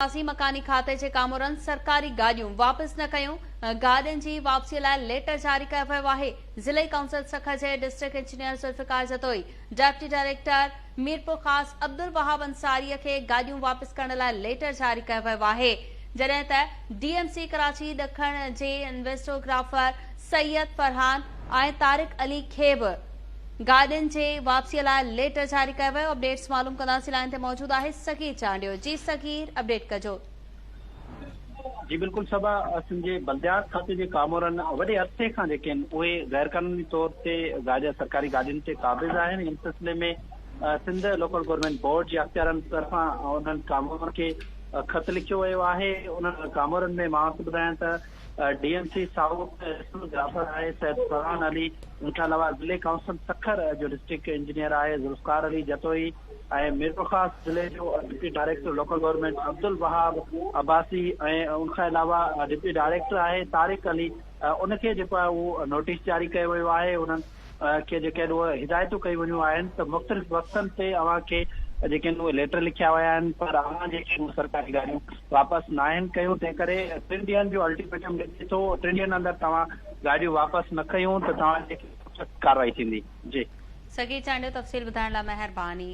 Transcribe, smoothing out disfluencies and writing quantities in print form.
قاضي مڪاني کاتي جي ڪامورن سرڪاري گاڏيون واپس نه ڪيون، گاڏين جي واپسي لاء ليٽر جاري ڪيو ويو آهي، ضلعي ڪائونسل سکر جي district engineer Zulfiqar Jatoi, deputy director Mirpurkhas Abdul Wahab Ansari کي گاڏيون واپس ڪرڻ لاء ليٽر جاري ڪيو ويو آهي، جڏهن ته ڊي ايم سي ڪراچي ڏکڻ جي انويسٽوگرافر سيد فرحان ۽ طارق علي کي به گاڏين جي واپسي لاء ليٽر جاري ڪيو ويو، اپڊيٽس معلوم ڪنداسين لائين تي موجود آهي صغير چانڊيو جي صغير اپڊيٽ ڪجو. جي بلڪل صبا سنڌ جي بلديات کاتي جي ڪامورن وڏي عرصي کان جيڪي آهن اهي غيرقانوني طور تي گاڏيا سرڪاري گاڏين تي قابض آهن ان سلسلي ۾ سنڌ لوڪل گورنمينٽ بورڊ جي اختيارن طرفان انهن ڪامورن کي خط لکيو ويو آهي انهن ڪامورن ۾ مان ٿو ٻڌايان ته D M C south stenographer آهي سيد فرحان علي ان کان علاوه ضلعي ڪائونسل سکر جو ڊسٽرڪٽ انجنيئر آهي ذوالفقار علي جتوئي ۽ ميرپورخاص ضلعي جو deputy director local government Abdul Wahab Abbasi ۽ ان کان علاوه ڊپٽي ڊائريڪٽر آهي طارق علي ان کي جيڪو آهي اهو نوٽيس جاري ڪيو ويو آهي انهن کي جيڪي آهن اهي هدايتون ڪيون ويون آهن ته مختلف وقتن تي اوهان کي جيڪي آهن اهي ليٽر لکيا ويا آهن پر اوهان جيڪي اهي سرڪاري گاڏيون واپس ناهن ڪيون تنهن ڪري ٽن ڏينهن جو الٽيميٽم ڏجي ٿو ٽن ڏينهن اندر توهان گاڏيون واپس نه ڪيون ته توهان جي خلاف سخت ڪارروائي ٿيندي جي. صغير چانڊيو تفصيل ٻڌائڻ لاء مهرباني.